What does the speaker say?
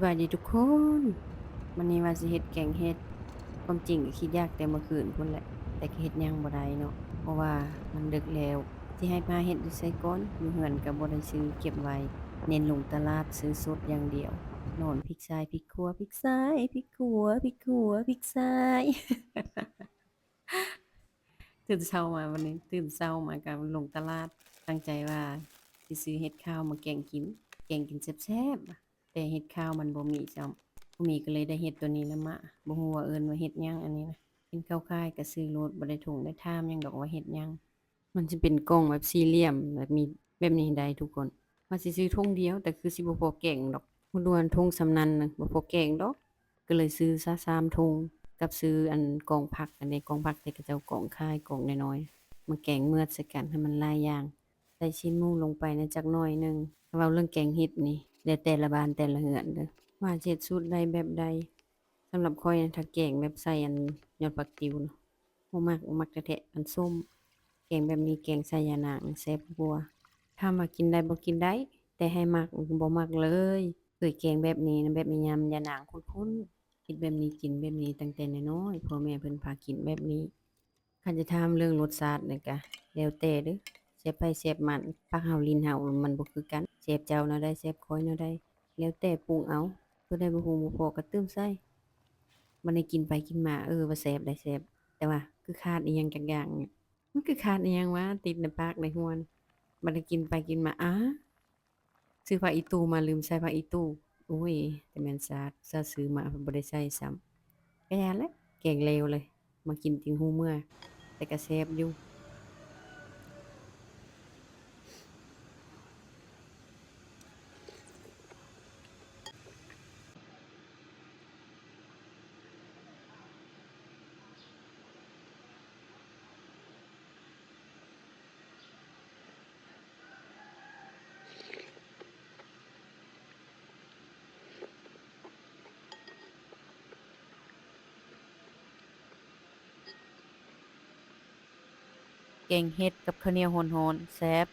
ສະບາຍດີທຸກຄົນ ມື້ນີ້ວ່າຊິເຮັດແກງເຫັດ ຄວາມຈິງກໍຄິດຢາກແຕ່ເມື່ອຄືນພຸ້ນແຫຼະ ແຕ່ກໍເຮັດຫຍັງບໍ່ໄດ້ເນາະ ເພາະວ່າມັນເດິກແລ້ວ ຊິໃຫ້ພາເຮັດຢູ່ໃສກ່ອນ ຢູ່ເຮືອນກໍບໍ່ໄດ້ຊື້ເກັບໄວ້ ເນັ້ນລົງຕະຫຼາດຊື້ສົດຢ່າງດຽວ ນອນພິກຊ້າຍພິກຂວາ ພິກຊ້າຍພິກຂວາ ພິກຂວາພິກຊ້າຍ. ຕື່ນເຊົ້າມາວັນນີ້ ຕື່ນເຊົ້າມາກໍລົງຕະຫຼາດ ຕັ້ງໃຈວ່າຊິຊື້ເຫັດຂາວມາແກງກິນ ແກງກິນແຊບໆ ແຕ່ເຫັດຂາວມັນບໍ່ມີຊ້ຳ ບໍ່ມີກໍເລີຍໄດ້ເຫັດຕົວນີ້ນຳມາ ບໍ່ຮູ້ວ່າເອີ້ນວ່າເຫັດຫຍັງອັນນີ້ນະ ເຫັນເຂົາຂາຍກໍຊື້ໂລດ ບໍ່ໄດ້ທົງໄດ້ຖາມຫຍັງດອກວ່າເຫັດຫຍັງ. ມັນຊິເປັນກ່ອງແບບສີ່ຫຼ່ຽມ ແບບມີ ແບບນີ້ໃດ໋ທຸກຄົນ ວ່າຊິຊື້ຖົງດຽວ ແຕ່ຄືຊິບໍ່ພໍແກງດອກ ບໍ່ຮູ້ວ່າຖົງສ່ຳນັ້ນນະ ບໍ່ພໍແກງດອກ ກໍເລີຍຊື້ຊະສາມຖົງ ກັບຊື້ອັນກອງຜັກ ອັນໃດກອງຜັກທີ່ເຂົາເຈົ້າກອງຂາຍກອງນ້ອຍໆ ມາແກງເໝືອດໃສ່ກັນໃຫ້ມັນຫຼາຍຢ່າງ ໃສ່ຊີ້ນໝູລົງໄປນະຈັກໜ້ອຍໜຶ່ງ. ຖ້າເວົ້າເລື່ອງແກງເຫັດນີ້ ແລ້ວແຕ່ລະບ້ານແຕ່ລະເຮືອນເດີ້ ວ່າຊິເຮັດສູດໃດແບບໃດ. ສຳລັບຂ້ອຍນະ ຖ້າແກງແບບໃສ່ອັນຍອດຜັກຕິວນະ ບໍ່ມັກ ບໍ່ມັກແທ້ໆ ອັນສົ້ມ ແກງແບບນີ້ແກງໃສ່ຢານາງແຊບກວ່າ. ຖາມວ່າກິນໄດ້ບໍ່? ກິນໄດ້ ແຕ່ໃຫ້ມັກ ບໍ່ມັກເລີຍ. ເຄີຍແກງແບບນີ້ນະ ແບບມີຍຳຢານາງຂຸ້ນໆ ເຮັດແບບນີ້ ກິນແບບນີ້ຕັ້ງແຕ່ນ້ອຍໆ ພໍ່ແມ່ເພິ່ນພາກິນແບບນີ້. ຄັນຈະຖາມເລື່ອງລົດຊາດນີ້ກະແລ້ວແຕ່ເດີ້ ແຊບໃຜແຊບມັນ ປາກເຮົາ ລີ້ນເຮົາມັນບໍ່ຄືກັນ ແຊບເຈົ້າແນວໃດ ແຊບຂ້ອຍແນວໃດ ແລ້ວແຕ່ປຸງເອົາ ຕົວໃດບໍ່ຮູ້ບໍ່ພໍກໍຕື່ມໃສ່. ບັດນີ້ກິນໄປກິນມາ ເອີ ວ່າແຊບໄດ໋ ແຊບ ແຕ່ວ່າຄືຂາດອີ່ຫຍັງຈັກຢ່າງ ມັນຄືຂາດອີ່ຫຍັງຫວາ ຕິດໃນປາກໃນຫົວ. ບັດນີ້ກິນໄປກິນມາ ອາ ຊື້ຜັກອີ່ຕູ່ມາ ລືມໃສ່ຜັກອີ່ຕູ່ ໂອ້ຍ ແຕ່ແມ່ນຊາດ ອຸດສ່າຊື້ມາບໍ່ໄດ້ໃສ່ຊ້ຳ. ກະຢ່າແຫຼະ ແກງເລວເລີຍ ມາກິນຈຶ່ງຮູ້ເມື່ອ ແຕ່ກະແຊບຢູ່. ແກງເຫັດກັບເຂົ້າໜຽວຮ້ອນໆ ແຊບ